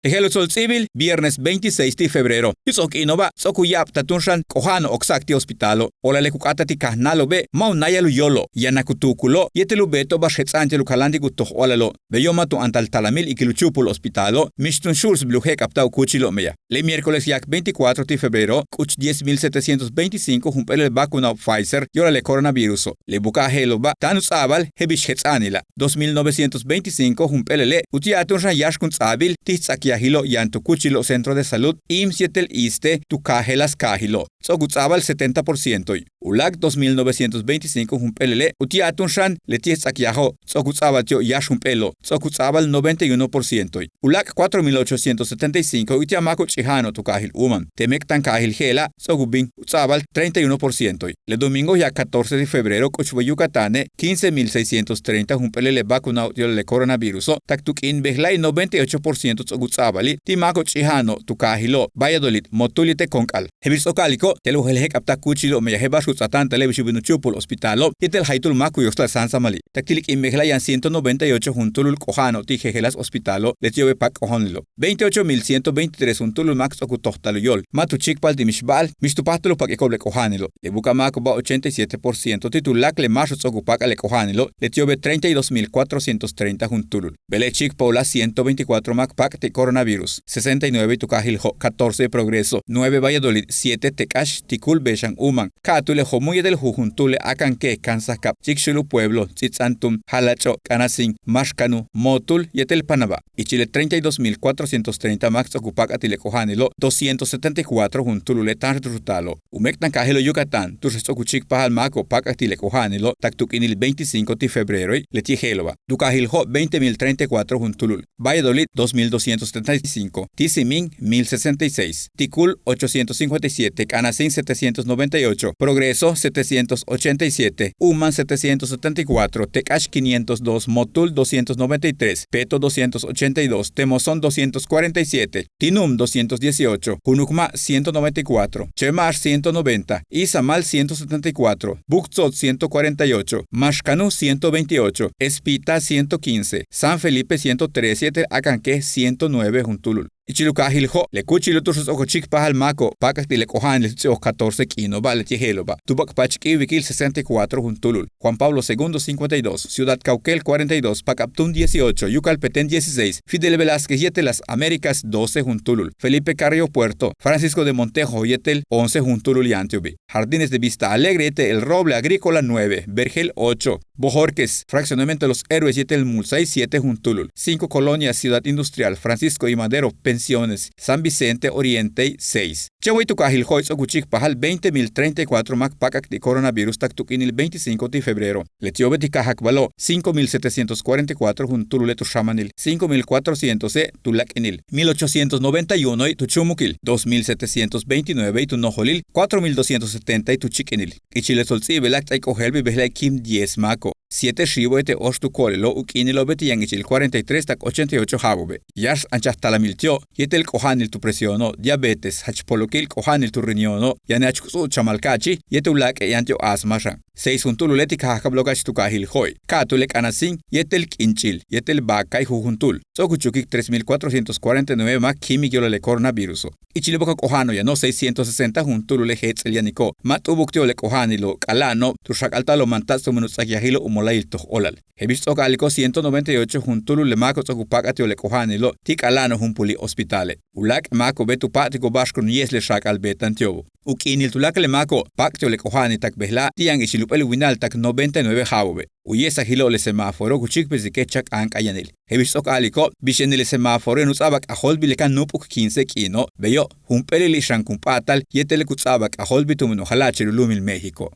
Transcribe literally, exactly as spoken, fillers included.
Le je'elo' ts'o'ol ts'íibil viernes veintiséis ti' febrero, ti' ts'o'ok k'iino'oba' ts'o'ok u ya'abtal túun xan k'oja'ano'ob k ts'áak ti' hospitalo'ob. Óolale' ku k'áata'al ti' kajnáalo'obe' ma' u náayal u yóolo'ob, yaan k tuukulo'ob yéetel u beeto'ob ba'ax jets'a'an ti'al u kaláantik u toj óolalo'ob. Beyo' ma' tu antal talamil ikil u chúupul hospitalo'ob, mix túun xu'ulsbil u je'ek'abtal u kúuchilo'ob meyaj. Le miércoles ya'ak veinticuatro ti' febrero, k'uch diez mil setecientos veinticinco jump'éelel le vacunao' Pfizer yo'olal le coronaviruso'. Le buka'aj je'elo'oba' táan u ts'a'abal je'el bix jets'a'anila', dos mil novecientos veinticinco jump'éelele' uti'al túun xan yáax kun ts'a'abil ti' j ts'akyajilo'ob yaan tu kúuchilo'ob centro de salud, IMSS yéetel ISSSTE tu kaajeláas kaajilo', ts'o'ok u ts'a'abal setenta por cientoe'. U láak' dos mil novecientos veinticinco jump'éelele' uti'al túun xan leti'e' j ts'akyajo'ob ts'o'ok u ts'a'abal ti'ob yáax jump'éelo'ob, ts'o'ok u ts'a'abal noventa y uno por cientoe'. U láak' cuatro mil ochocientos setenta y cinco uti'al máako'ob ch'ija'ano'ob tu kaajil Úman. Te méek'tankaajil je'ela' ts'o'ok u bin u ts'a'abal treinta y uno por cientoe'. Le domingo ya'ak catorce de febrero, k'uchbey Yucatane', quince mil seiscientos treinta jump'éelel le vacunao' yo'olal le coronaviruso', tak tu k'iin bejla'e' noventa y ocho por ciento ts'o'ok u ts'a'abali' ti' máako'ob ch'ija'ano'ob tu kaajilo', Valladolid, Motul yéetel Konk'al. Je'el bix ts'o'ok a'aliko', te'elo' u jelaj k je'ek'abtal kúuchilo'ob meyaj je'el ba'ax ku ts'aatáantale' bix u bin u chúupul hospitalo'ob yéetel jaytúul máak ku yojsa'al sáansamali'. Tak ti' le k'iin bejela' yaan ciento noventa y ocho juntúulul k'oja'ano'ob ti' jejeláas hospitalo'ob leti'obe' paak k'ojóonilo'ob. Veintiocho mil ciento veintitrés juntúulul máak ts'o'ok u tojtal u yóol, ma' tu chíikpajal ti' mix ba'al mix tu páajtal u pak'iko'ob le k'oja'anilo'ob. Le buka' máako'oba' ochenta y siete por ciento ti' tuláakal le máaxo'ob ts'o'ok u pak'al le k'oja'anilo'ob leti'obe' treinta y dos mil cuatrocientos treinta juntúulul. Bejla'e' chíikpajal u láak' ciento veinticuatro máak k páak' ti' coronavirus, sesenta y nueve tu kaajil Jo', catorce Progreso, nueve Valladolid, siete Tek'ax, Tikul, Bexan, Úman, Ka'atul, Jomún yéetel jujuntúul le Akanke, Kansaj Kab, Chikxulub Pueblo, Ts'its'antum, Jalach'o', K'anasín, Máxkanu, Motul yéetel Panabá. Ichil le treinta y dos mil cuatrocientos treinta máak ts'o'ok u pak'al ti' le k'oja'anilo', doscientos setenta y cuatro juntúulule' táanxel tu xutaalo'ob. U méek'tankaajilo' Yucatán, tu'ux ts'o'ok u chíikpajal máako'ob pak'ak ti' le k'oja'anilo', tak tu k'iinil veinticinco ti' febreroe', leti' je'elo'oba'. Tu kaajil Jo', veinte mil treinta y cuatro juntúulul. Valladolid, dos mil doscientos setenta y cinco. Tizimín, mil sesenta y seis. Tikul, ochocientos cincuenta y siete. K'anasín, setecientos noventa y ocho. Progreso, setecientos ochenta y siete. Úman, setecientos setenta y cuatro. Tek'ax, quinientos dos. Motul, doscientos noventa y tres. Peto, doscientos ochenta y dos. Temozón, doscientos cuarenta y siete. Tinum, doscientos dieciocho. Junucmá', ciento noventa y cuatro. Chema'ax, ciento noventa. Izamal, ciento setenta y cuatro. Buctzo'ot, ciento cuarenta y ocho. Máxkanu, ciento veintiocho. Espita, ciento quince. San Felipe, ciento trece yéetel Akanke, ciento nueve juntúulul. Ichil u kaajil Jo', le kúuchilo' tu'ux ts'o'ok u chíikpajal máako'ob pak'ak ti' le k'oja'anil tu ts'o'ok catorce k'iino'oba' leti' je'elo'oba'. Tuba' Kpach k'iiwikil, sesenta y cuatro juntúulul. Juan Pablo segundo, cincuenta y dos. Ciudad Cauquel, cuarenta y dos. Pak'ab Túun, dieciocho. Yucal Petén, dieciséis. Fidel Velásquez yéetel Las Américas, doce juntúulul. Felipe Carrillo Puerto, Francisco de Montejo yéetel once juntúulul yaan ti'obi'. Jardines de Vista Alegre yéetel El Roble Agrícola, nueve. Vergel, ocho. Bojorquez, Fraccionamiento Los Héroes yéetel Mulsay, siete juntúulul. Cinco Colonias, Ciudad Industrial, Francisco y Madero, Pensiones, San Vicente Orientei, seis. Chéen way tu kaajil Jo'e' ts'o'ok u chíikpajal veinte mil treinta y cuatro máak pak'ak ti' coronavirus tak tu k'iinil veinticinco ti' febrero. Leti'obe' ti' kajakbalo'ob, cinco mil setecientos cuarenta y cuatro juntúulule' tu xámanil, cinco mil cuatrocientose' tu láak'inil, mil ochocientos noventa y unoe' tu chúumukil, dos mil setecientos veintinuevee' tu nojolil, cuatro mil doscientos setentai tu chíik'inil. Ichil le tsol ts'íibila' k ts'áaik ojéelbil bejla'e' kíim diez máako', siete xiibo'ob yéetel óox tu ko'olelo' u k'iinilo'obe' ti' yaan ichil cuarenta y tres tak ochenta y ocho ja'abo'obe'. Yáax anchaj talamil ti'o' yéetel k'oja'anil tu presiono', diabetes, jach polokil k'oja'anil tu riñono', yaan jach ku ts'u'uchamal ka'achi' yéetel u láak'e' yaan ti'ob asma xan. Seis juntúulule' ti' kajakabalo'ob ka'ach tu kaajil Jo'e'. Ka'atúul le K'anasín yéetel K'inch'il yéetel Baacay jujuntúul ts'o'ok u chukik tres mil cuatrocientos cuarenta y nueve máak kíimik yo'olal le coronaviruso'. Ichil u bokok k'oja'ano'ob yano'ob seiscientos sesenta juntúulule' jéets'el yaniko'ob ma' t'u'ubuk ti'ob le k'oja'anilo', k'ala'ano'ob tu xak'alta'alo'ob mantats' tumen u ts'akyajilo' u mola'ayil toj óolal. Je'el bix ts'o'ok a'aliko', ciento noventa y ocho juntúulul le máako'ob ts'o'ok u pak'al ti'ob le k'oja'anilo' ti' k'ala'ano'ob juump'ulik hospitale'. U láak' máako'obe' tu pa'atiko'ob ba'ax kun u ye'es le xaak'al beeta'an ti'obo'. U k'iinil tuláakal le máako'ob pak'ak ti'ob le k'oja'anil tak bejla'a' ti' yaan ichil jump'éel winal tak noventa y nueve ja'abo'obe'. U ye'esajilo' le semáforo ku chíikpesike' chak áank'ayanil. Je'el bix ts'o'ok a'aliko', bix yanil le semáforo yaan u ts'a'abal k'ajóoltbil le kan núup'uk quince k'iino', beyo' jump'éelili' xan kun p'áatal yéetel le ku ts'a'abal k'ajóoltbil tumen u jala'achil u lu'umil México.